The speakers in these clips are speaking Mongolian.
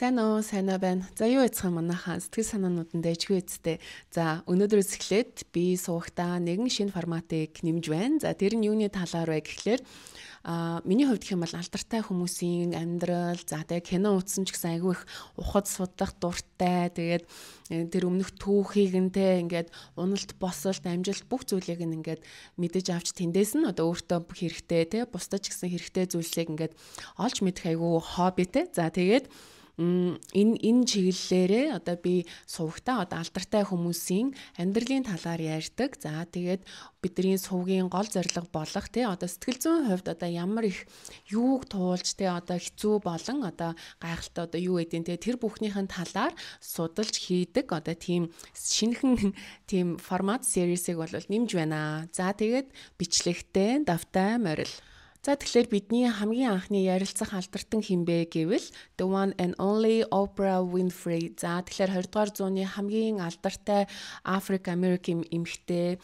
Сайн уу, сайн байна. За юу яцхан манайхаа сэтгэл санаанууд нь дайжгүй үсттэй. За өнөөдрөөс эхлээд би суугтаа нэгэн шинэ форматыг нэмж байна. За тэр нь юуны талаар вэ гэхлээр миний хувьд гэх юм бол алдартай хүмүүсийн амьдрал, за тэгээ кино үзсэн ч гэсэн айгүй их ухад судах дуртай. Тэгээд тэр өмнөх түүхийг нь те ингээд уналт, босолт, амжилт бүх зүйлийг нь ингээд мэдэж авч тэндээс нь одоо өөртөө хэрэгтэй те бусдад ч гэсэн хэрэгтэй зүйлсийг ингээд олж мэдэх айгүй хоббитэй. За тэгээд энэ чиглэлээрээ одоо би сувгтаа одоо алдартай хүмүүсийн амьдралын талаар ярьдаг. За тэгээд бидний сувгийн гол зорилго болох тий одоо сэтгэл зүйн хувьд одоо ямар их юуг туулж тий одоо хэцүү болон одоо гайхалтай одоо юу гэдیں тий тэр бүхнийхэн талаар судалж хийдэг одоо тийм шинэхэн тийм формат series-ийг бол нэмж байна. За тэгээд бичлэгтээ давтай морил. За тэгэхээр бидний хамгийн анхны ярилцах алдартан хэн бэ гэвэл the one and only Oprah Winfrey. За тэгэхээр 20 дугаар зууны хамгийн алдартай Африк Америкийн эмэгтэй,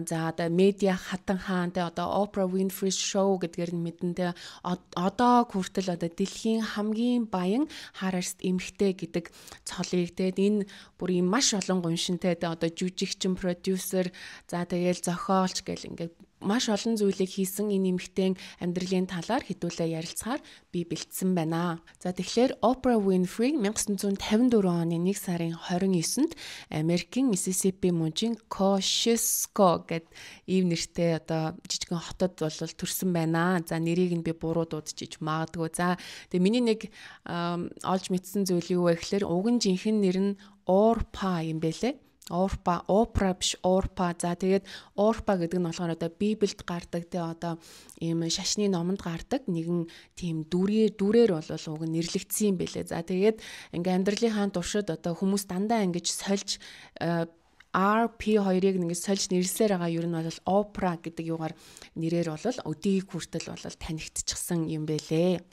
за одоо медиа хатан хаан те одоо Oprah Winfrey Show гэдгээр нь мэдэн те одоо хүртэл одоо дэлхийн хамгийн баян хар арьст эмэгтэй гэдэг цолыг те энэ бүр юм маш олон гуншинтэй те одоо жүжигчин, продюсер, за тэгээл зохиолч гэл ингээд маш олон зүйлийг хийсэн энэ эмэгтэйн амьдралын талаар хэдүүлээ ярилцахаар би бэлдсэн байна. За тэгэхээр Oprah Winfrey 1954 оны 1 сарын 29-нд Америкийн Миссисипи мужийн Kosciusko гэд ийм нэртэй одоо жижигэн хотод бол төрсэн байна. За нэрийг нь би буруу дуудчихж магадгүй. За тэгээ миний нэг олж мэдсэн зүйл юу вэ гэхээр уг нь жинхэнэ нэр нь Orpa юм бэлээ. Орпа, Опра биш Орпа. За тэгээд Орпа гэдэг нь болохоор одоо Библиэд гардаг те одоо ийм шашны номонд гардаг нэгэн тийм дүрээр бол уг нь нэрлэгдсэн юм бэлээ. За тэгээд ингээ амьдралынхаа туршид одоо хүмүүс дандаа ингэж сольж RP2-ыг ингээд сольж нэрлсээр байгаа ер нь бол Опра гэдэг юугаар нэрээр бол өдийг хүртэл бол танигдчихсан юм бэлээ.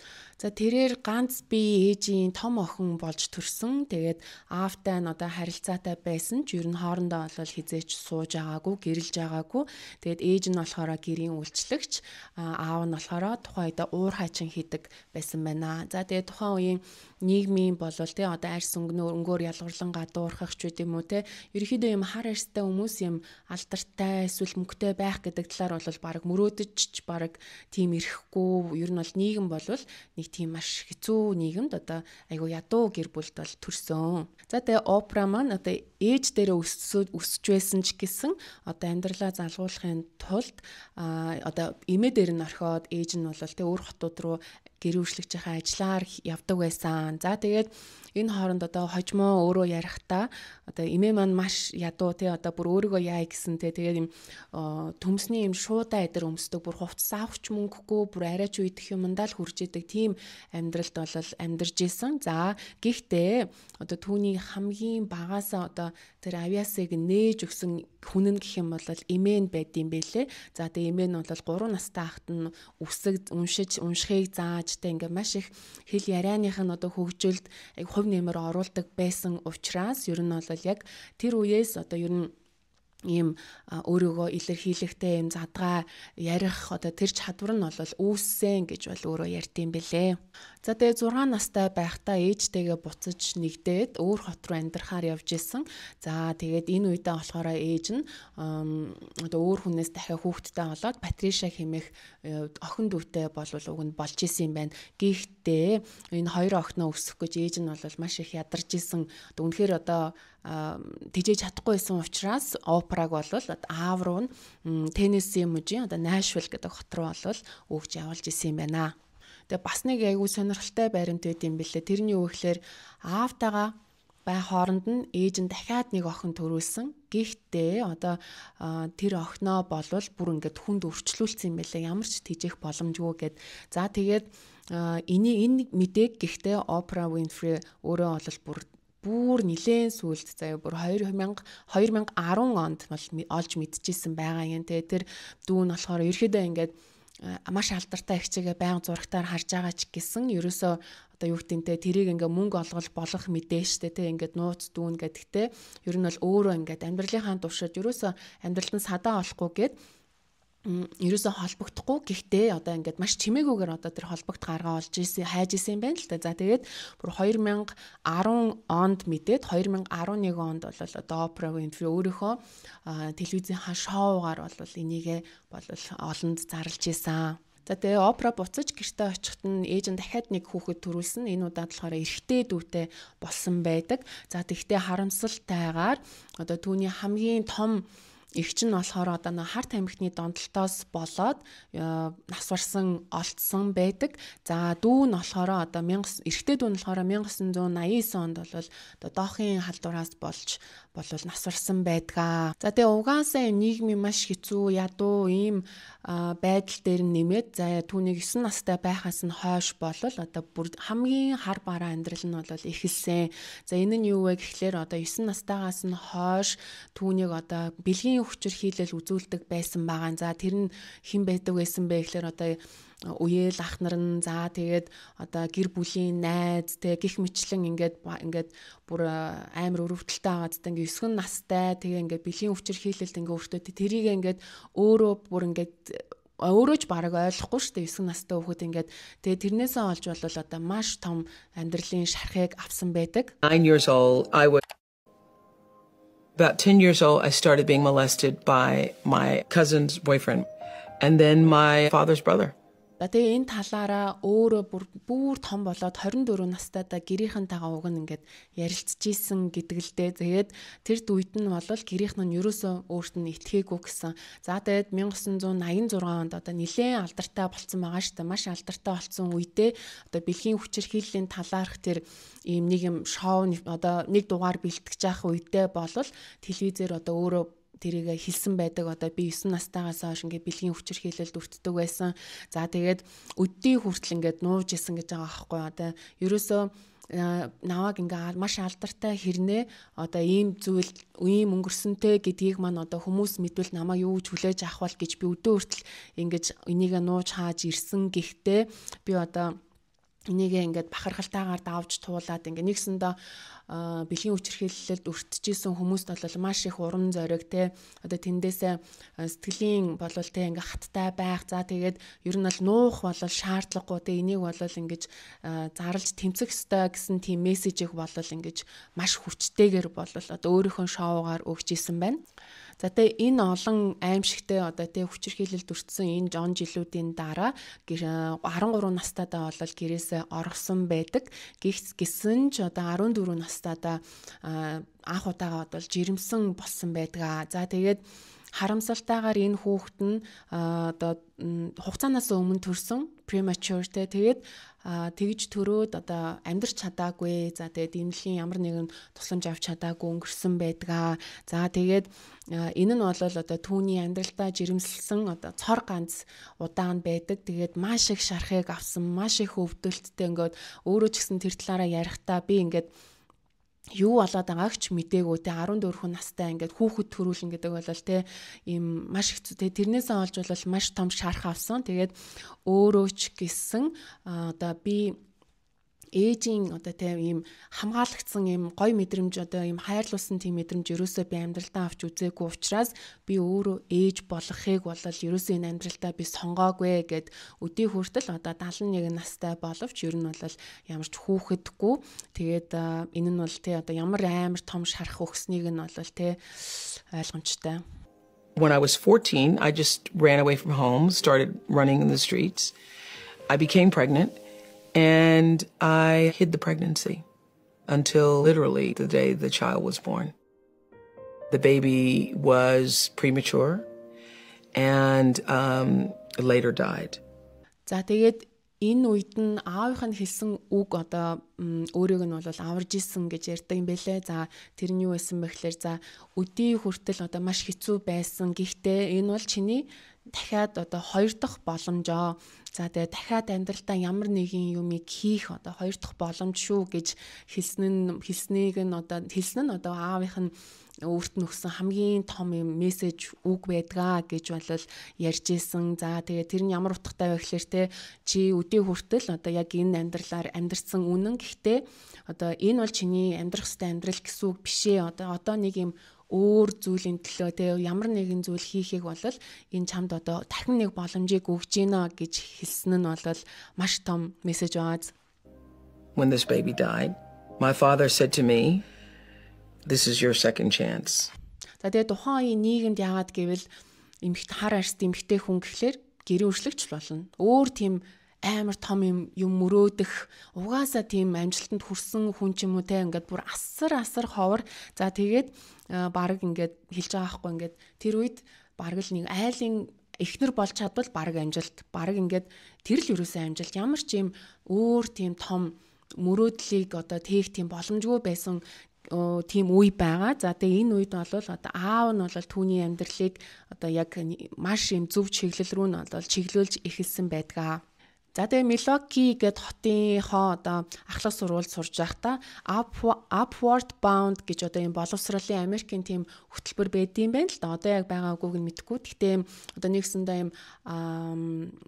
За тэрээр ганц бие ээжийн том охин болж төрсөн. Тэгээд аавтай нь одоо харилцаатай байсан ч ер нь хоорондоо бол хизээч сууж байгаагүй, гэрэлж байгаагүй. Тэгээд ээж нь болохоор гэрийн үйлчлэгч, аав нь болохоор тухайн үед уур хачин хийдэг байсан байна. За тэгээд тухайн үеийн нийгмийн болол те одоо арьс өнгөнөөр өнгөөр ялгарлан гадуурхах ч үгүй юм уу те ерөнхийдөө юм хар арьстай хүмүүс юм алдартай эсвэл мөнгөтэй байх гэдэг талаар бол баг мөрөөдөж баг тийм ирэхгүй. Ер нь бол нийгэм болвол нэг тийм маш хэцүү нийгэмд одоо айгу ядуу гэр бүлд бол төрсөн. За тэгээ Опра маань одоо ээж дээрээ өсөж байсан ч гэсэн одоо амьдралаа залгуулахын тулд одоо эмээ дээр нь орхиод ээж нь бол тэ өөр хотууд руу гэр үйлчлэгчийнхээ ажиллаар явдаг байсан. За тэгээд энэ хооронд одоо хожмоо өөрөө ярихдаа одоо эмээ маань маш ядуу тий одоо бүр өөрийгөө яа гэсэн тий тэгээд юм төмсний юм шуудаа эдэр өмсдөг, бүр хувцас авахч мөнгөгүй, бүр арайч үйдэх юмдаа л хурж идэг тийм амьдралд бол амьдарч исэн. За гэхдээ одоо түүний хамгийн багаасаа одоо тэр авиасыг нээж өгсөн хүн нь гэх юм бол эмээ нь байд юм бэлээ. За тэгээ эмээ нь бол 3 настай ахт нь үсэг уншиж уншихыг зааж тэ ингээ маш их хэл ярианых нь одоо хөгжилд хувь нэмэр оруулдаг байсан учраас ер нь бол яг тэр үеэс одоо ер нь ийм өөрийгөө илэрхийлэхтэй юм задгаа ярих одоо тэр чадвар нь бол үүссэн гэж бол өөрөө ярьд юм бэлээ. За тэгээ 6 настай байхдаа ээжтэйгээ буцаж нэгдээд өөр хот руу амьдрахаар явж исэн. За тэгээд энэ үедээ болохоор ээж нь одоо өөр хүнээс дахиад хүүхэдтэй болоод Патриша хэмээх охин дүүтэй болвол уг нь болж исэн юм байна. Гэхдээ энэ хоёр охиноо өсгөх гэж ээж нь бол маш их ядарч исэн. Үнэхээр одоо тэжээж чадахгүй байсан учраас Опраг бол аав руу нь Теннесси мужийн одоо Нашвилл гэдэг хот руу бол өгч явуулж исэн юм байна. Тэгээ бас нэг айгүй сонирхолтой баримт байд юм бэлээ. Тэрний юу гэхээр аавтайгаа бай хооронд нь ээж нь дахиад нэг охин төрүүлсэн. Гэхдээ одоо тэр охиноо болвол бүр ингээд хүнд өрчлүүлсэн юм бэлээ. Ямар ч тэжээх боломжгүй гэд. За тэгээд энэ мэдээг гэхдээ Oprah Winfrey өөрөө бол бүр нилээн сүлд заяа бүр 2010 онд бол олж мэдчихсэн байгаа юм. Тэгээ тэр дүү нь болохоор ерөөдөө ингээд маш алдартай эгчээгээ байнга зурагтаар харж байгаа ч гэсэн ерөөсөө одоо юу гэдэнтэй тэрийг ингээ мөнгө олгол болох мэдээ штэ тэ ингээд нууц дүүн гэдэгтэй ер нь бол өөрөө ингээд амьдралынхаа туршид ерөөсөө амьдралд нь садаа олохгүй гээд Ерөөсөө холбогдохгүй. Гэхдээ одоо ингээд маш чимээгүйгээр одоо тэр холбогд гаргаа олж исэн, хайж исэн юм байна л та. За тэгээд бүр 2010 онд мэдээд 2011 онд бол одоо Опра Уинфри өөрийнхөө телевизийн шоугаар бол энийгээ бол олонд зарлж исэн. За тэгээ Опра буцаж гэртээ очиход нь ээж нь дахиад нэг хүүхэд төрүүлсэн. Энэ удаад болохоор эрэгтэй дүүтэй болсон байдаг. За тэгтээ харамсалтайгаар одоо түүний хамгийн том эгч нь болохоор одоо нэг хар тамхины донтолтоос болоод нас барсан олдсон байдаг. За дүү нь болохоор одоо эрэгтэй дүү нь болохоор 1989 онд бол одоо доохын халдвараас болж болол нас барсан байдгаа. За тэгээ угаасаа нийгмийн маш хэцүү ядуу ийм байдал дээр нэмээд за түүнийг 9 настай байхаас нь хойш болол одоо бүр хамгийн хар бараа амьдрал нь бол эхэлсэн. За энэ нь юу вэ гэхлээр одоо 9 настайгаас нь хойш түүнийг одоо бэлгийн хүчирхийлэл үзүүлдэг байсан байгаа. За тэр нь хэн байдаг байсан бэ гэхлээр одоо үеэл ах нар нь, за тэгээд одоо гэр бүлийн найз тэ гих мэтлэн ингээд бүр амар өрөвдөлтэй байгаа зү ингээд 9 настай тэгээ ингээд бэлгийн хүчирхийлэлд ингээд өөртөө тэрийг ингээд өөрөө бүр ингээд өөрөө ч бараг ойлгохгүй шүү дээ 9 настай хүүхэд ингээд тэгээ тэрнээсээ олж болол одоо маш том амьдралын шархыг авсан байдаг. 9 years old I was about 10 years old I started being molested by my cousin's boyfriend and then my father's brother. За тэгээ энэ талаараа өөрөө бүр том болоод 24 настайдаа гэрийнхэнтэйгээ уг нь ингээд ярилцж исэн гэдэг л дээ. Тэгээд тэр үед нь бол гэрийнх нь ерөөсөө өөрт нь итгээгүй гэсэн. За тэгээд 1986 онд одоо нэлээд алдартай болцсон байгаа шүү дээ. Маш алдартай болцсон үедээ одоо бэлгийн хүчирхийллийн талаарх тэр ийм нэг юм шоу одоо нэг дугаар бэлтгэж явах үедээ болол телевизээр одоо өөрөө тэрийг хэлсэн байдаг. Одоо би 9 настайгаас хойш ингээд бэлгийн хүчирхийлэлд өртдөг байсан. За тэгээд өдний хүртэл ингээд нууж исэн гэж байгаа аахгүй. Одоо ерөөсөө навааг ингээ маш алдартай хэрнээ одоо ийм зүйл ийм өнгөрсөнтэй гэдгийг маань одоо хүмүүс мэдвэл намайг юу гэж хүлээж авах бол гэж би өдөө хүртэл ингэж энийгээ нууж хааж ирсэн. Гэхдээ би одоо энийгээ ингээд бахархалтайгаар давж туулаад ингээ нэгсэндээ бэлгийн хүчирхийлэлд өртөжсэн хүмүүст бол маш их урам зориг те одоо тэндээсээ сэтгэлийн болол те ингээ хаттай байх. За тэгээд ер нь бол нуух болол шаардлагагүй те энийг болол ингэж зарлж тэмцэх ёстой гэсэн тийм мессежийг болол ингэж маш хүчтэйгээр болол одоо өөрийнхөө шоугаар өгч исэн байна. За тэгээ энэ олон аимшигтэй одоо тэ хүчирхийлэлд өртсөн энэ он жилүүдийн дараа 13 настайдаа болол гэрээсээ оргосон байдаг. Гисэн ч одоо 14 настайдаа анх удаага бол жирэмсэн болсон байдгаа. За тэгээд харамсалтайгаар энэ хүүхэд нь одоо хугацаанаас өмнө төрсөн premature те тэгээд тэгж төрөөд одоо амьдрч чадаагүй. За тэгээд эмнэлгийн ямар нэгэн тусламж авч чадаагүй өнгөрсөн байдгаа. За тэгээд энэ нь бол одоо түүний амьдралдаа жирэмсэлсэн одоо цор ганц удаан байдаг. Тэгээд маш их шархыг авсан, маш их өвдөлттэй ингээд өөрөө ч гэсэн тэр талаараа ярихдаа би ингээд юу болоод байгааг ч мдээгүй те 14 настай ингээд хүүхэд төрүүлнэ гэдэг бол те ийм маш хэцүү те тэрнээсээ олж бол маш том шарх авсан. Тэгээд өөрөө ч гэсэн одоо би ээжийн одоо те ийм хамгаалагдсан ийм гой мэдрэмж одоо ийм хайрлуулсан тийм мэдрэмж ерөөсөө би амьдралдаа авч үзээгүй учраас би өөрөө ээж болохыг бол ерөөсөө энэ амьдралдаа би сонгоогүй гэд өдий хүртэл одоо 71 настай боловч ер нь бол ямар ч хүүхэдгүй. Тэгээд энэ нь бол те одоо ямар амар том шарх өгснийг нь бол те ойлгомжтой. When I was 14, I just ran away from home, started running in the streets. I became pregnant. And I hid the pregnancy until literally the day the child was born. The baby was premature and later died. За тэгээд энэ үед нь аавынх нь хэлсэн үг одоо өөрийг нь бол аварж исэн гэж ярьдаг юм бэлээ. За тэр нь юу байсан бэ гэхээр за өдий хүртэл одоо маш хэцүү байсан. Гэхдээ энэ бол чиний дахиад одоо хоёр дахь боломжоо. За тэгээ дахиад амьдралдаа ямар нэгэн юмыг хийх одоо хоёр дахь боломж шүү гэж хэлснийг нь одоо хэлсэн нь одоо аавынх нь өөрт нь өгсөн хамгийн том юм мессеж үг байдгаа гэж бол ярьж исэн. За тэгээ тэр нь ямар утгатай вэ гэхээр те чи өдий хүртэл одоо яг энэ амьдралаар амьдрсан үнэн. Гэхдээ одоо энэ бол чиний амьдрах ёстой амьдрал гэсэн үг биш ээ. Одоо нэг юм өөр зүйлийн төлөө те ямар нэгэн зүйл хийхийг бол энэ чамд одоо дахин нэг боломжийг өгч гинэ гэж хэлсэн нь бол маш том мессеж байгаа. When this baby died, my father said to me, "This is your second chance." За тэгээ тухайн үеийн нийгэмд яагаад гэвэл эмэгтэй хар арьст эмэгтэй хүн гэхлээр гэрээ өршлөгч болно. Өөр тийм амар том юм мөрөөдөх угаасаа тийм амжилтанд хүрсэн хүн ч юм уу те ингээд бүр асар асар ховор. За тэгээд баг ингээд хэлж байгаа байхгүй ингээд тэр үед баг л нэг айлын эхнэр болж чадвал баг амжилт, баг ингээд тэр л юусаа амжилт. Ямар ч юм өөр тийм том мөрөөдлийг одоо тээх тийм боломжгүй байсан тийм үе байгаа. За тэгээ энэ үед бол одоо аав нь бол түүний амьдралыг одоо яг маш юм зөв чиглэл рүү нь бол чиглүүлж эхэлсэн байдгаа. За тэгээ Milwaukee гээд хотынхоо одоо ахлах сургуульд сурж байхдаа Upward Bound гэж одоо юм боловсролын Америкийн тийм хөтөлбөр байдсан байна л да. Одоо яг байгаагүйг нь мэдэхгүй. Гэхдээ одоо нэгсэндээ юм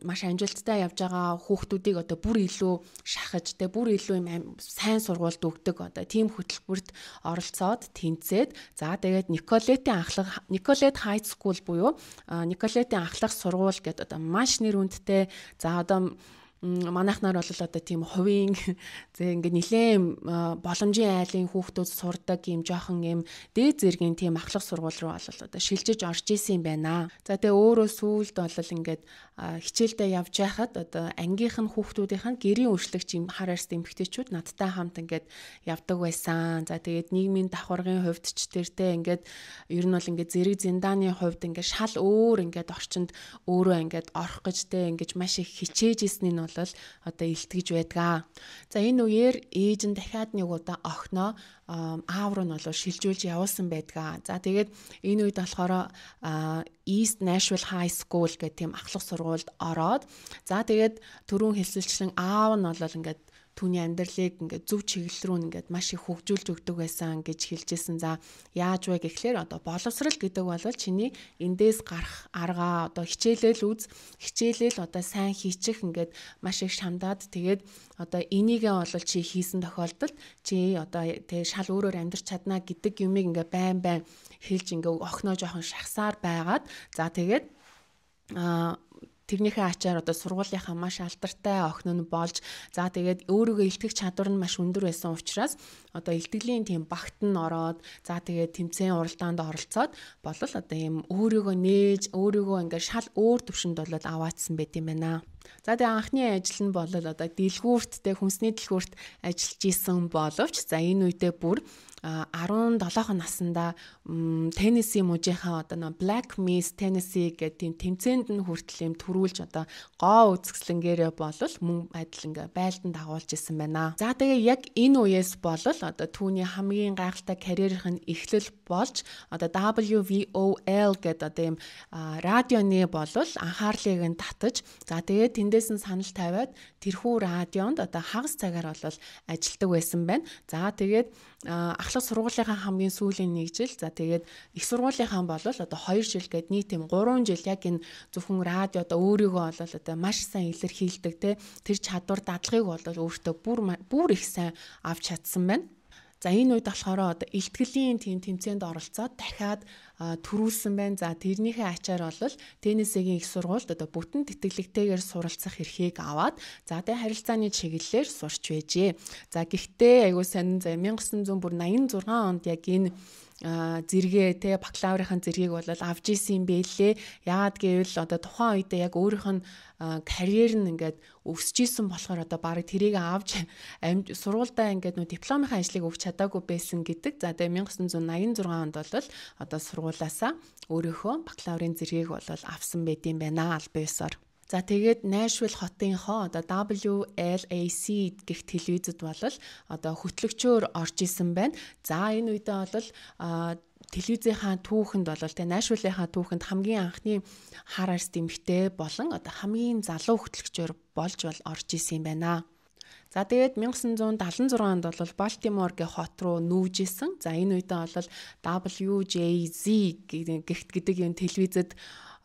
маш амжилттай явж байгаа хүүхдүүдийг одоо бүр илүү шахаж тэ бүр илүү юм сайн сургуульд өгдөг одоо тийм хөтөлбөрт оролцоод тэнцээд за тэгээд Nicollet-ийн ахлах Nicollet High School буюу Nicollet-ийн ахлах сургууль гэдэг одоо маш нэр хүндтэй за одоо манайхнаар бол одоо тийм хувийн зэ ингээ нилээн боломжийн айлын хүүхдүүд сурдаг юм жоохон юм дээд зэргийн тийм ахлах сургууль руу бол одоо шилжиж орж исэн юм байна. За тэгээ өөрөө сүүлд бол ингээд хичээлдээ явж байхад одоо ангийнх нь хүүхдүүдийнх нь гэрийн өршлөгч юм хар арьст эмэгтэйчүүд надтай хамт ингээд явдаг байсан. За тэгээд нийгмийн давхаргын хувьд ч тэр те ингээд ер нь бол ингээд зэрэг зиндааны хувьд ингээд шал өөр ингээд орчинд өөрөө ингээд орох гэж те ингээд маш их хичээж ирсний нь бол одоо илтгэж байдгаа. За энэ үеэр ээж нь дахиад нэг удаа охиноо аав руу нь бол шилжүүлж явуулсан байдгаа. За тэгээд энэ үед болохоор East Nashville High School гэх тийм ахлах сургуульд ороод за тэгээд түрүүн хэлсэлчлэн аав нь бол ингээд түүний амьдралыг ингээд зөв чиглэл рүү ингээд маш их хөгжүүлж өгдөг байсан гэж хэлжсэн. За яаж вэ гэхлээр одоо боловсрал гэдэг бол чиний эндээс гарах арга одоо хичээлэл үз, хичээлэл одоо сайн хийчих ингээд маш их шамдаад тэгээд одоо энийгээ бол чи хийсэн тохиолдолд чи одоо тэг шал өөрөөр амьдрч чадна гэдэг юмыг ингээд байн байн хэлж ингээд охиноо жоохон шахсаар байгаад за тэгээд тэрнийхээ ачаар одоо сургуулийнхаа маш алдартай охин нь болж за тэгээд өөрийгөө илтгэх чадвар нь маш өндөр байсан учраас одоо илтгэлийн тийм багт нь ороод за тэгээд тэмцээн уралдаанд оролцоод болол одоо ийм өөрийгөө нээж өөрийгөө ингээд шал өөр төвшөнд болол аваатсан байт юм байна. За тэгээ анхны ажил нь бол одоо дэлгүүрт тэ хүнсний дэлгүүрт ажиллаж исэн боловч за энэ үедээ бүр 17 наснда Теннесси мужийнхаа одоо нэг Black Miss Tennessee гэдэг тийм тэмцээнд нь хүртэл юм төрүүлж одоо гоо үзэсгэлэнгээрээ болол мөн адил ингээ байлдан дагуулж исэн байна. За тэгээ яг энэ үеэс болол одоо түүний хамгийн гайхалтай карьерийнх нь эхлэл болж одоо WVOL гэдэг одоо юм радионы болол анхаарлыг нь татаж за тэгээд тэндээс нь санал тавиад тэрхүү радионд одоо хагас цагаар болол ажилладаг байсан байна. За тэгээд ахлах сургуулийнхаа хамгийн сүүлийн нэг жил за тэгээд их сургуулийнхаа болол одоо 2 жил гээд нийт юм 3 жил яг энэ зөвхөн радио одоо өөрийгөө болол одоо маш сайн илэрхийлдэг те тэр чадвар дадлагыг бол өөртөө бүр их сайн авч чадсан байна. За энэ үед болохоор одоо илтгэлийн тийм тэмцээнд оролцоод дахиад төрүүлсэн байна. За тэрнийхээ ачаар бол Теннессигийн их сургуульд одоо бүтэн тэтгэлэгтэйгээр суралцах эрхийг аваад за тэгээ харилцааны чиглэлээр сурч байжээ. За гэхдээ айгуу сонин за 1986 онд яг энэ зэрэгээ те бакалаврын зэргийг бол авч исэн юм бэлээ. Яагаад гэвэл одоо тухайн үедээ яг өөрийнх нь карьер нь ингээд өсөж исэн болохоор одоо бараг тэрийг авч сургуульдаа ингээд нөө дипломынхаа ажлыг өгч чадаагүй байсан гэдэг. За тэгээ 1986 онд бол одоо сургуулаасаа өөрийнхөө бакалаврын зэргийг бол авсан байт юм байна аль биесээр. За тэгээд Nashville хотынхоо одоо WLAC гэх телевизэд бол одоо хөтлөгчөөр орж исэн байна. За энэ үедээ бол телевизийнхаа түүхэнд бол тэ Nashville-ийнхаа түүхэнд хамгийн анхны хар арьст эмэгтэй болон одоо хамгийн залуу хөтлөгчөөр болж бол орж исэн юм байна. За тэгээд 1976 онд бол Baltimore гэх хот руу нүүж исэн. За энэ үедээ бол WJZ гэх гэдэг юм телевизэд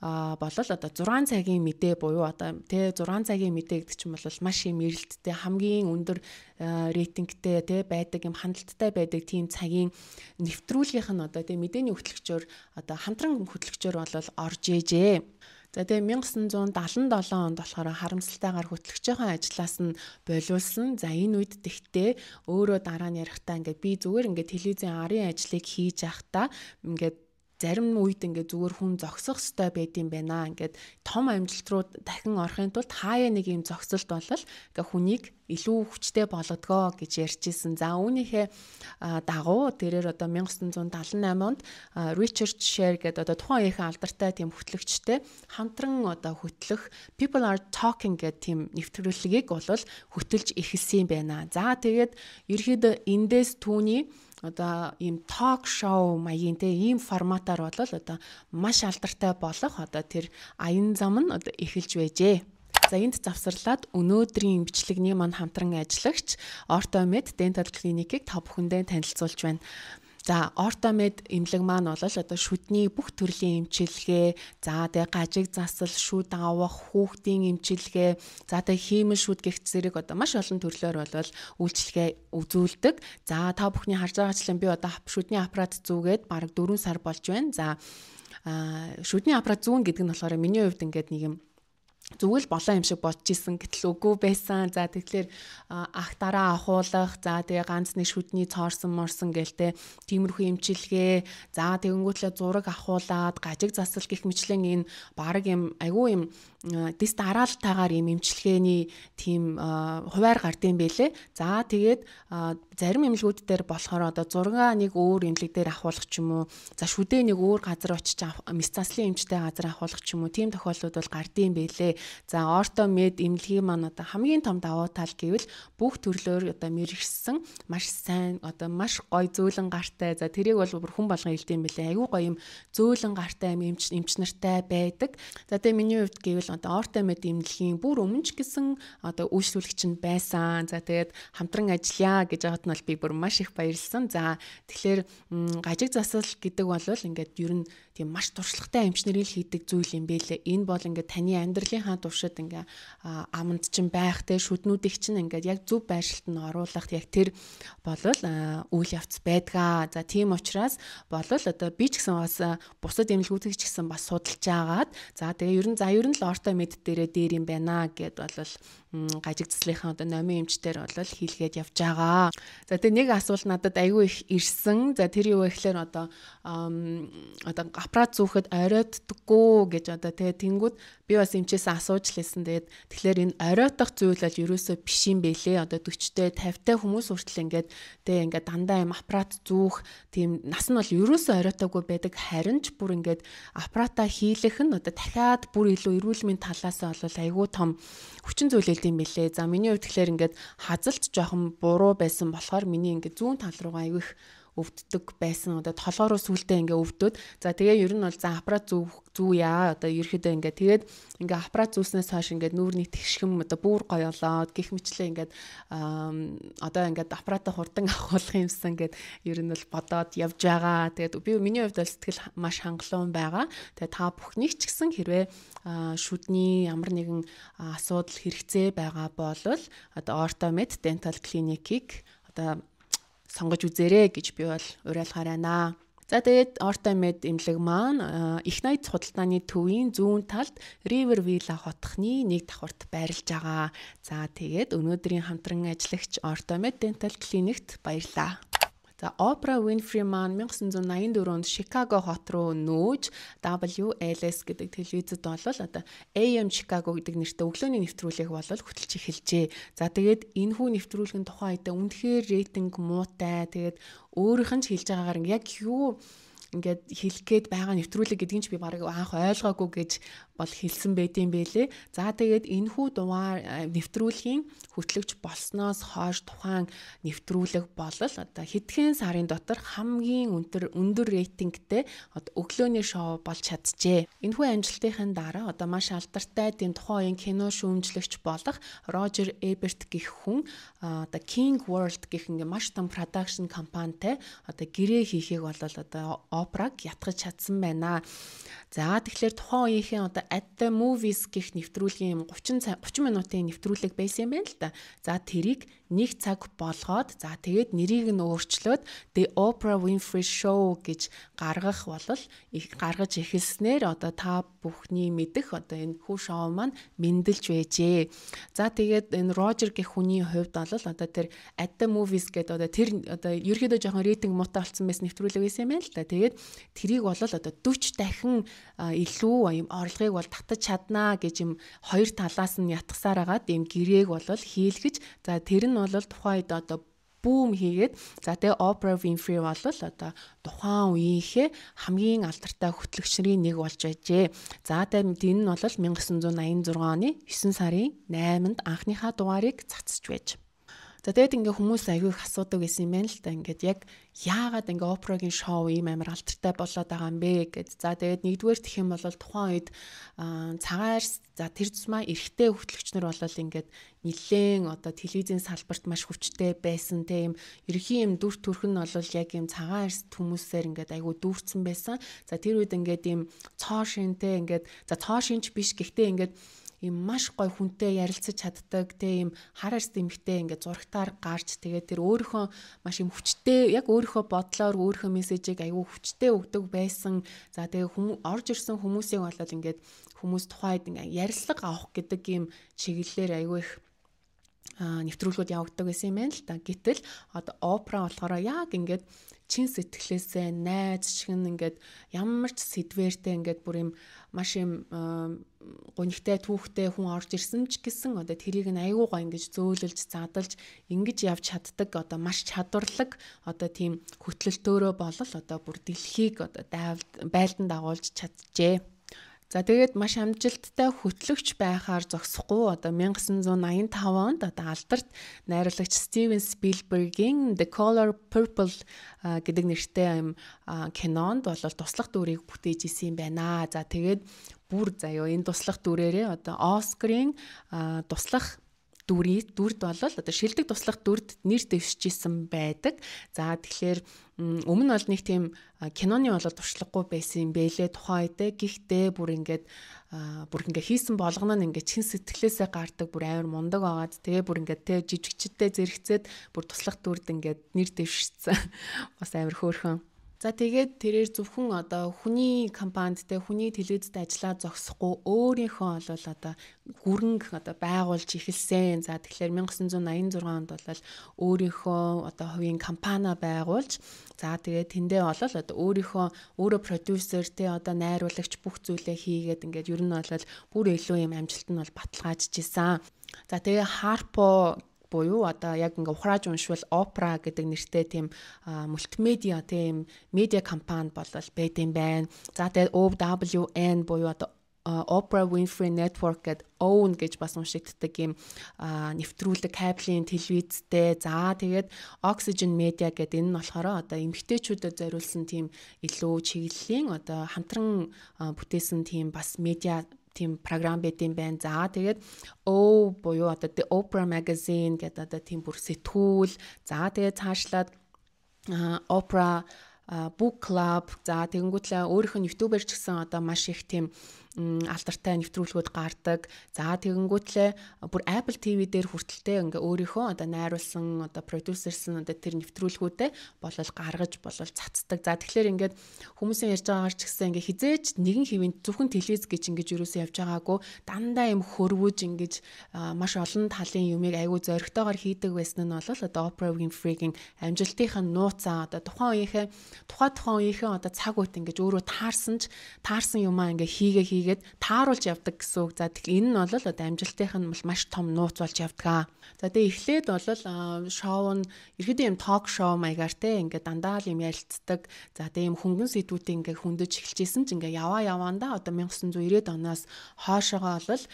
Болол одоо 6 цагийн мэдээ буюу одоо тий 6 цагийн мэдээ гэдэг чинь бол маш юм эрэлттэй, хамгийн өндөр рейтингтэй тий байдаг, юм хандлттай байдаг тийм цагийн нэвтрүүлгийнх нь одоо тий мэдээний хөтлөгчөөр, одоо хамтран хөтлөгчөөр бол орж ээжээ. За тэгээ 1977 онд болохоор харамсалтайгаар хөтлөгчийн ажлаас нь болиулсан. За энэ үед тэгтээ өөрөө дараа нь ярихдаа ингээд би зүгээр ингээд телевизийн арын ажлыг хийж байхдаа ингээд зарим үед ингээд зүгээр хүн зогсох ёстой байд юм байна. Ингээд том амжилт руу дахин орохын тулд хаяа нэг юм зогсолт болол ингээд хүнийг илүү хүчтэй болгодгоо гэж ярьж исэн. За үүнийхээ дагуу тэрээр одоо 1978 онд Richard Sher гэдэг одоо тухайн үеийнхэн алдартай тийм хөтлөгчтэй хамтран одоо хөтлөх People Are Talking гэдэг тийм нэвтрүүлгийг бол хөтөлж эхэлсэн юм байна. За тэгээд ерөөхдөө эндээс түүний одоо ийм talk show маягийн те ийм форматаар бол одоо маш алдартай болох одоо тэр аян зам нь одоо эхэлж байжээ. За энд завсарлаад өнөөдрийн бичлэгний маань хамтран ажиллагч Orthomed Dental Clinic-ийг та бүхэндээ танилцуулж байна. За Orthomed эмнэлэг маань бол одоо шүдний бүх төрлийн эмчилгээ, за тэгээ гажиг засал, шүд авах, хүүхдийн эмчилгээ, за тэгээ хиймэл шүд гэх зэрэг одоо маш олон төрлөөр бол үйлчилгээ үзүүлдэг. За та бүхний харж байгаачлан би одоо шүдний аппарат зүүгээд бараг 4 сар болж байна. За шүдний аппарат зүүн гэдэг нь болохоор миний хувьд ингээд нэг юм зүгээр л болоо юм шиг бодож исэн, гэтэл үгүй байсан. За тэгэхээр ах дараа ахуулах, за тэгээ ганц нэг шүдний цоорсон морсон гэлтэй тиймэрхүү эмчилгээ, за тэгэнгүүтлээ зураг ахуулаад гажиг засал гих мэтлэн энэ баг юм айгүй юм дэс дараалтайгаар юм эмчилгээний тийм хуваар гардыг бэлээ. За тэгээд зарим эмнэлгүүд дээр болохоор одоо зургаа нэг өөр эмнэлэг дээр ахуулах ч юм уу, за шүдээ нэг өөр газар очиж мэс заслын эмчтэй газар ахуулах ч юм уу, тийм тохиолдлууд бол гардыг бэлээ. За Orthomed эмнэлгийн маань одоо хамгийн том давуу тал гэвэл бүх төрлөөр одоо мэрэгсэн маш сайн одоо маш гоё зөөлөн гартай. За тэрийг бол бүр хүн болгон хэлдэг юм бэлээ. Айгүй гоё юм зөөлөн гартай юм эмч нартай байдаг. За тэгээ миний хувьд гэвэл одоо Orthomed эмнэлгийн бүр өмнө ч гэсэн одоо үйлчлүүлэгч нь байсан. За тэгээд хамтран ажиллая гэж байгаад нь бол би бүр маш их баярлсан. За тэгэхээр гажиг засал гэдэг бол ингээд ер нь тийм маш туршлагатай эмч нарын л хийдэг зүйл юм бэлээ. Энэ бол ингээд таны амьдралынхаа туршид ингээ аманд чинь байх те шүднүүдийг чинь ингээд яг зөв байршилт нь оруулах яг тэр болол үйл явц байдгаа. За тийм учраас болол одоо би ч гэсэн бас бусад эмнэлгүүдийг ч гэсэн бас судалж агаад за тэгээ ер нь за ер нь л Orthomed дээрээ дээр юм байна гэд болол гажиг заслынхаа одоо номын эмчтэр болол хийлгээд явж байгаа. За тэгээ нэг асуулт надад айгүй их ирсэн. За тэр юу вэ гэхээр одоо одоо аппарат зүүхэд оройтдаггүй гэж одоо тэгээ тэнгүүд би бас эмчээсээ асууж лээсэн. Тэгээд тэгэхээр энэ оройтох зүйл бол ерөөсөө биш юм бэлээ. Одоо 40-тэй 50-тай хүмүүс хүртэл ингээд тэгээ ингээд дандаа юм аппарат зүүх тийм нас нь бол ерөөсөө оройтоогүй байдаг. Харин ч бүр ингээд аппаратаа хийлэх нь одоо дахиад бүр илүү эрүүл мэндийн талаас нь бол айгүй том хүчин зүйл юм бэлээ. За миний хувьд тэгэхээр ингээд хазалт жоохон буруу байсан болохоор миний ингээд зүүн тал руугаа айгүй их өвддөг байсан. Одоо толгоо руу сүултээ ингээ өвдөд. За тэгээ ер нь бол за аппарат зүүя. Одоо ерөөхдөө ингээ тэгээд ингээ аппарат зүүснээс хойш ингээ нүүрний тэгшхэм одоо бүр гоё болоод гих мэтлээ ингээд одоо ингээд аппаратаа хурдан авахулах юмсан гэд ер нь бол бодоод явж байгаа. Тэгээд би миний хувьд бол сэтгэл маш хангалуун байгаа. Тэгээд та бүхнийг ч гэсэн хэрвээ шүдний ямар нэгэн асуудал хэрэгцээ байгаа бол одоо Orthomed Dental Clinic-ийг одоо сонгож үзээрэй гэж би бол уриалгаар байна. За тэгээд Orthomed эмнэлэг маань их найз худалдааны төвийн зүүн талд River Villa хотхны нэг давхарт байрлаж байгаа. За тэгээд өнөөдрийн хамтран ажиллагч Orthomed Dental Clinic-т баярлалаа. За Oprah Winfrey маань 1984 онд Chicago хот руу нүүж WLS гэдэг телевизэд болол одоо AM Chicago гэдэг нэртэй өглөөний нэвтрүүлгийг болол хөтөлж эхэлжээ. За тэгээд энэхүү нэвтрүүлэг нь тухайн үедээ үнэхээр рейтинг муутай. Тэгээд өөрийнх нь ч хэлж байгаагаар яг юу ингээд хэлэх гээд байгаа нэвтрүүлэг гэдгийг ч би бараг анх ойлгоогүй гэж бол хэлсэн байдсан бэлээ. За тэгээд энэхүү дугаар нэвтрүүлгийн хөтлөгч болсноос хойш тухайн нэвтрүүлэг болол одоо хэдхэн сарын дотор хамгийн өндөр рейтингтэй одоо өглөөний шоу болж чаджээ. Энэхүү амжилтын дараа одоо маш алдартай тийм тухайн үеийн кино шүүмжлэгч болох Рожер Эберт гэх хүн одоо King World гэх ингээ маш том продакшн компанитай одоо гэрээ хийхийг бол одоо Опраг ятгах чадсан байна. За тэгэхээр тухайн үеийнхээ одоо At the Movies гэх нэвтрүүлгийн 30 минутын нэвтрүүлэг байсан юм байна л да. За тэрийг 1 цаг болгоод за тэгээд нэрийг нь өөрчлөөд The Oprah Winfrey Show гэж гаргах болол гаргаж эхэлснээр одоо та бүхний мэдэх одоо энэ хүү шоу маань мэндэлж байжээ. За тэгээд энэ Рожер гэх хүний хувьд бол одоо тэр At the Movies гэдэг одоо тэр одоо ерөөхдөө жоохон рейтинг муутай болсон байсан нэвтрүүлэг байсан юм байна л да. Тэгээд тэрийг бол одоо 40 дахин илүү юм орлогыг бол татаж чаднаа гэж юм хоёр талаас нь ятгсаар агаад ийм гэрээг бол хийлгэж за тэр нь бол тухайн үед одоо бүүм хийгээд за тэгээ Oprah Winfrey бол одоо тухайн үеийнхээ хамгийн алдартай хөтлөгч нарын нэг болж байжээ. За тэгээ энэ нь бол 1986 оны 9 сарын 8-нд анхныхаа дугаарыг цацж байж. За тэгээд ингээ хүмүүс аягүй их асуудаг байсан юм байна л да. Ингээд яг яагаад ингээ Опрагийн шоу ийм амар алдартай болоод байгаа юм бэ гэд. За тэгээд нэгдүгээр гэх юм бол тухайн үед цагаан арьс за тэр тусмаа эрэгтэй хөтлөгч нар бол ингээд нэлээн одоо телевизийн салбарт маш хүчтэй байсан тийм ерөнхий юм дүр төрх нь бол яг юм цагаан арьс хүмүүсээр ингээд айгүй дүүрсэн байсан. За тэр үед ингээд ийм цоо шинтэй ингээд за цоо шинч биш гэхдээ ингээд ийм маш гой хүнтэй ярилцаж чаддаг те ийм хар арьс эмэгтэй ингээд зурагтаар гарч тэгээд тэр өөрийнхөө маш юм хүчтэй яг өөрийнхөө бодлоор өөрийнхөө мессежийг айгүй хүчтэй өгдөг байсан. За тэгээ хүмүүс орж ирсэн хүмүүсийг болоод ингээд хүмүүс тухайд ингээд ярилцлага авах гэдэг ийм чиглэлээр айгүй их нэвтрүүлгүүд явагддаг байсан юм байна л да. Гэтэл одоо Опра болохоор яг ингээд чин сэтгэлээсээ найз шиг ингээд ямар ч сэдвэртэй ингээд бүр юм маш юм гунигтай түүхтэй хүн орж ирсэн ч гэсэн одоо тэрийг нь айгүй гоо ингэж зөөлөлж задалж ингэж явж чаддаг одоо маш чадварлаг одоо тийм хөтлөлтөөрөө болол одоо бүр дэлхийг одоо байлдан дагуулж чаджээ. За тэгээд маш амжилттай хөтлөгч байхаар зогсохгүй одоо 1985 онд одоо алдарт найруулагч Стивен Спилбергийн The Color Purple гэдэг нэртэй юм кинонд бол туслах дүрийг бүтээж исэн юм байна. За тэгээд бүр заяо энэ туслах дүрээрээ одоо Оскарын туслах дүрд бол одоо шилдэг туслах дүрд нэр дэвшижсэн байдаг. За тэгэхээр өмнө нь бол нэг тийм киноны бол туршлагагүй байсан юм бэлээ тухайн үедээ. Гэхдээ бүр ингээд хийсэн болгоно нь ингээд чин сэтгэлээсээ гардаг бүр амар мундаг байгаад тэгээ бүр ингээд тэ жижигчдээ зэрэгцээд бүр туслах дүрд ингээд нэр дэвшсэн. Бас амар хөөрхөн. За тэгээд тэрээр зөвхөн одоо хүний компанид те хүний телевизэд ажиллаад зогсохгүй өөрийнхөө бол одоо гүрэнг одоо байгуулж эхэлсэн. За тэгэхээр 1986 онд бол өөрийнхөө одоо хувийн компани байгуулж за тэгээд тэндээ бол одоо өөрөө продюсер те одоо найруулагч бүх зүйлээ хийгээд ингээд ер нь бол бүр илүү юм амжилт нь бол баталгаажж исэн. За тэгээ Harpo буюу одоо яг ингээ ухрааж уншвал Опра гэдэг нэртэй тийм мультимедиа тийм медиа компани болол байд юм байна. За тэгээд OWN буюу одоо Oprah Winfrey Network гэдэг OWN гэж бас уншигддаг юм нэвтрүүлэг кабелийн телевизтэй. За тэгээд Oxygen Media гэдэг энэ нь болохоор одоо эмэгтэйчүүдэд зориулсан тийм илүү чиглэлийн одоо хамтран бүтээсэн тийм бас медиа тийм програм байд юм байна. За тэгээд O буюу одоо The Oprah Magazine гэдэг одоо тийм бүр сэтгүүл. За тэгээд цаашлаад Oprah Book Club за тэгэнгүүтлээ өөрийнх нь YouTube-ээр ч гэсэн одоо маш их тийм алдартай нэвтрүүлгүүд гардаг. За тэгэнгүүтлээ бүр Apple TV дээр хүртэлтэй ингээ өөрийнхөө одоо найруулсан одоо продюсерсэн одоо тэр нэвтрүүлгүүдээ болол гаргаж болол цацдаг. За тэгэхээр ингээд хүмүүсийн ярьж байгаагаар ч гэсэн ингээ хизээч нэгэн хэвийн зөвхөн телевиз гэж ингэж юусоо явж байгаагүй дандаа юм хөрвүүж ингэж маш олон талын юмыг айгүй зоригтойгоор хийдэг байсан нь бол одоо Oprah Winfrey-гийн амжилтынхаа нууцаа одоо тухайн үеийнхээ одоо цаг үед ингэж өөрөө таарсан юмаа ингээ хийгээд тааруулж явдаг гэсэн үг. За тэгэхээр энэ нь бол одоо амжилтынх нь бол маш том нууц болж явдаг. За тэгээ эхлээд бол шоу нь ерөөдөө юм ток шоу маягаар те ингээ дандаа л юм ярилцдаг. За тэгээ юм хөнгөн сэдвүүдийг ингээ хөндөж эхэлжсэн ч ингээ яваандаа одоо 1990-ад оноос хоошоогоо бол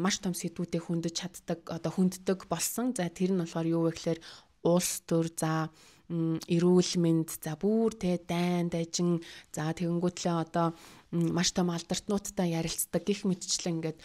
маш том сэдвүүдийг хөндөж чаддаг одоо хүнддэг болсон. За тэр нь болохоор юу вэ гэхээр улс төр за эрүүл мэнд за бүр те дайн дажин за тэгэнгүүтлээ одоо маш том алдартнуудтай ярилцдаг гих мэтчлэн ингээд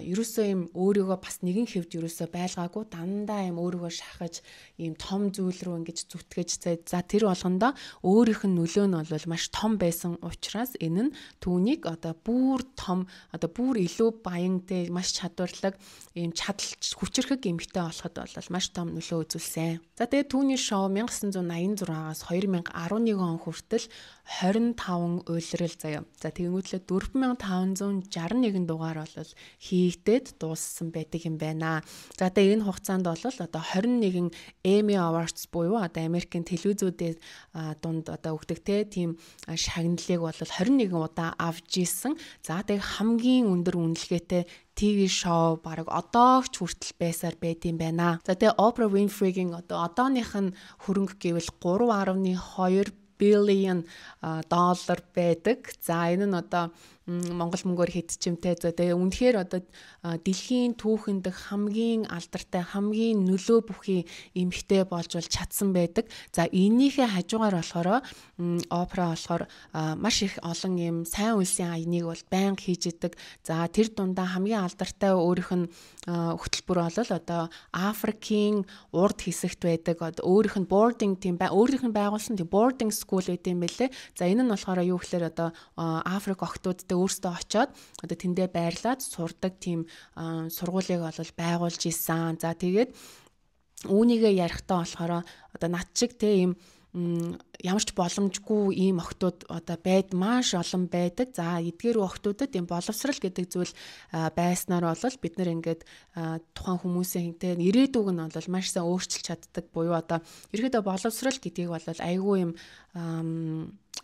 ерөөсөө юм өөрийгөө бас нэгэн хэвд ерөөсөө байлгаагүй дандаа юм өөрийгөө шахаж ийм том зүйл рүү ингэж зүтгэж за тэр болгондоо өөрийнх нь нөлөө нь бол маш том байсан учраас энэ нь түүнийг одоо бүр том одоо бүр илүү баянтай маш чадварлаг ийм чадал хүчирхэг эмэгтэй болоход бол маш том нөлөө үзүүлсэн. За тэгээд түүний шоу 1986-аас 2011 он хүртэл 25 улирал заяа. За тэгэнгүүтлээ 4561 дугаар бол хийгдээд дууссан байдаг юм байна. За тэгээ энэ хугацаанд бол одоо 21 Emmy Awards буюу одоо Америкийн телевизүүдийн дунд одоо өгдөг тийм шагналыг бол 21 удаа авч исэн. За тэгээ хамгийн өндөр үнэлгээтэй ТV шоу бараг одоо ч хүртэл байсаар байд юм байна. За тэгээ Oprah Winfrey-гийн одоо одооных нь хөрөнгө гэвэл 3.2 billion доллар байдаг. За энэ нь одоо Монгол мөнгөөр хэд ч юмтай. За тэгээ үнэхээр одоо дэлхийн түүхэн дэх хамгийн алдартай, хамгийн нөлөө бүхий эмэгтэй болж бол чадсан байдаг. За энэнийхээ хажуугаар болохоор Опра болохоор маш их олон юм сайн үйлсийн аяныг бол байнга хийж идэг. За тэр дундаа хамгийн алдартай өөрийнх нь хөтөлбөр бол одоо Африкийн урд хэсэгт байдаг. Одоо өөрийнх нь boarding тийм өөрийнх нь байгуулсан тийм boarding school гэдэг юм бэлээ. За энэ нь болохоор юу гэхээр одоо Африк охтуудтай өөрсдөө очиод одоо тэндээ байрлаад сурдаг тийм сургуулийг бол байгуулж исэн. За тэгээд үүнийгээ ярихдаа болохоор одоо над чиг те ийм ямар ч боломжгүй ийм охтууд одоо байд маш олон байдаг. За эдгээр охтуудад ийм боловсрал гэдэг зүйл байснаар бол бид нар ингээд тухайн хүмүүсийн те ирээдүг нь бол маш сайн өөрчилж чаддаг буюу одоо ерөөдөө боловсрал гэдгийг бол айгүй юм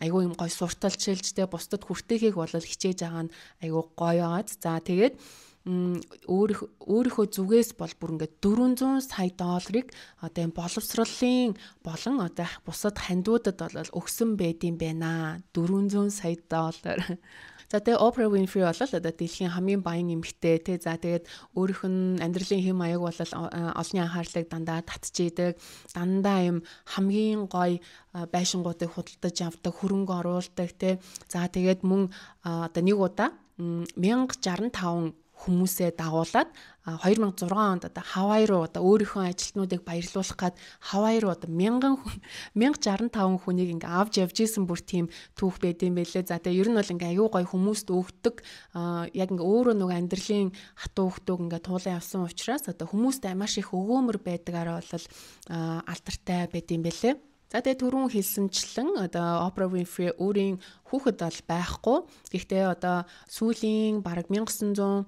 айгүй юм гой сурталчилж те бусдад хүртээхийг бол хичээж байгаа нь айгүй гоё байгаад. За тэгээд өөрийнхөө зүгээс бол бүр ингээд 400 сая долларыг одоо энэ боловсролын болон одоо бусад хандуудад бол өгсөн байд юм байна. 400 сая доллар. За тэгээ Oprah Winfrey бол одоо дэлхийн хамгийн баян эмэгтэй тий. За тэгээд өөрийнх нь амьдралын хэм маяг бол олонний анхаарлыг дандаа татчихийдэг. Дандаа юм хамгийн гоё байшингуудыг худалдаж авдаг, хөрөнгө оруулдаг тий. За тэгээд мөн одоо нэг удаа 1065 хүмүүсээ дагуулад 2006 онд одоо Хавай руу одоо өөрийнхөө ажилтнуудыг баярлуулах гад Хавай руу одоо 1065 хүнийг ингээ авч явж исэн бүр тийм түүх байд юм байлээ. За тэгээ ер нь бол ингээ аюу гой хүмүүст өгдөг яг ингээ өөрөө нөгөө амьдралын хатуу хөвтөг ингээ туулан явсан учраас одоо хүмүүст маш их өгөөмөр байдгаараа бол алдартай байд юм байлээ. За тэгээ түрүүн хэлсэнчлэн одоо Oprah Winfrey өөрийн хүүхэд бол байхгүй. Гэхдээ одоо сүүлийн бараг 1986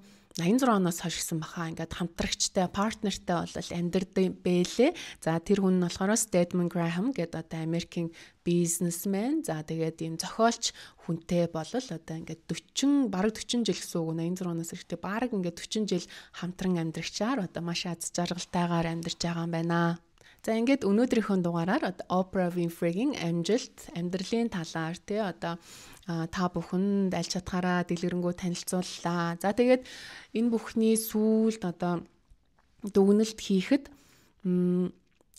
оноос хойш гэсэн баха ингээд хамтрагчтай, партнертай бол амьдардаг бэлээ. За тэр хүн нь болохоор Stedman Graham гэдэг одоо Америкийн бизнесмен. За тэгээд ийм зохиолч хүнтэй болол одоо ингээд 40 бараг 40 жил гэсэн үг 86 оноос ирэхдээ бараг ингээд 40 жил хамтран амьдрагчаар одоо маш аз жаргалтайгаар амьдарч байгаа юм байна. За ингээд өнөөдрийнхөө дугаараар Oprah Winfrey-гийн амжилт, амьдралын талаар тий одоо та бүхэнд аль чадхаараа дэлгэрэнгүй танилцууллаа. За тэгээд энэ бүхний сүүлд одоо дүгнэлт хийхэд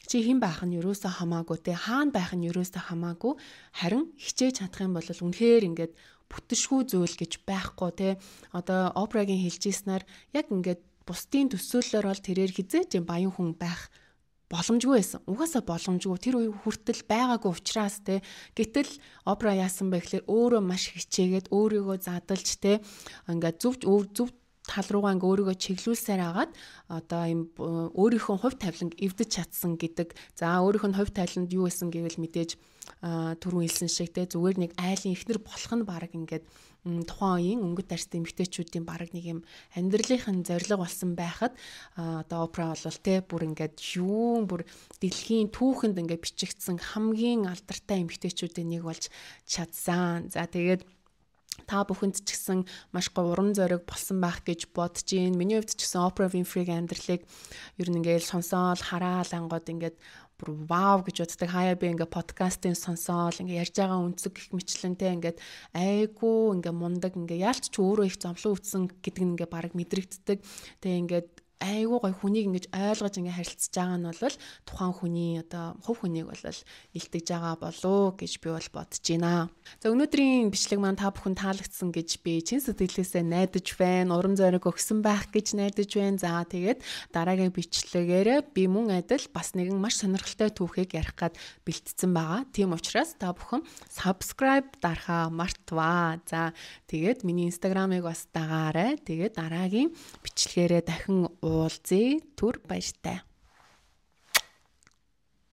чи хэн байх нь юусоо хамаагүй тий хаана байх нь юусоо хамаагүй харин хичээж чадах юм бол үнэхээр ингээд бүтшгүй зүйл гэж байхгүй тий. Одоо Oprah-гийн хэлж ийснээр яг ингээд бусдын төсөөллөөр бол тэрээр хизээж баян хүн байх боломжгүй байсан. Угаасаа боломжгүй. Тэр үе хүртэл байгаагүй учраас те. Гэтэл Опра яасан бэ гэхлээр өөрөө маш хичээгээд өөрийгөө задалж те. Ингээд зөв зөв тал руугаа ингээ өөрийгөө чиглүүлсээр агаад одоо юм өөрийнхөө хувь тавиланг эвдэж чадсан гэдэг. За өөрийнх нь хувь тавиланд юу байсан гэвэл мэдээж түрүүн хэлсэн шиг те зүгээр нэг айлын эхнэр болох нь баг ингээд тухайн үеийн өнгөт арьстай эмэгтэйчүүдийн баг нэг юм амьдралынх нь зорилго болсон байхад одоо Опра бол те бүр ингээд юун бүр дэлхийн түүхэнд ингээд бичигдсэн хамгийн алдартай эмэгтэйчүүдийн нэг болж чадсан. За тэгээд та бүхэнд ч гэсэн маш гоё урам зориг болсон байх гэж бодож байна. Миний хувьд ч гэсэн Oprah Winfrey-гийн амьдралыг ер нь ингээд сонсоол хараал ангууд ингээд бүр вау гэж боддог. Хаяа би ингээ подкастын сонсоол ингээ ярьж байгаа үнцэг гэх мэтлэнтэй ингээд айгүй ингээ мундаг ингээ яалт ч өөрөө их зовлон үтсэн гэдэг нь ингээ бараг мэдрэгддэг. Тэгээ ингээд айгүй гой хүнийг ингэж ойлгож ингэ харилцаж байгаа нь бол тухайн хүний одоо хувь хүнийг бол илтгэж байгаа болов гэж би бол бодож байна. За өнөөдрийн бичлэг маань та бүхэн таалагдсан гэж би чин сэтгэлээсээ найдаж байна. Урам зориг өгсөн байх гэж найдаж байна. За тэгээд дараагийн бичлэгээрээ би мөн адил бас нэгэн маш сонирхолтой түүхийг ярих гад бэлтгэсэн байгаа. Тийм учраас та бүхэн subscribe дарахаа мартваа. За тэгээд миний Instagram-ыг бас дагаарай. Тэгээд дараагийн бичлэгээрээ дахин уулзъя. Түр баяртай.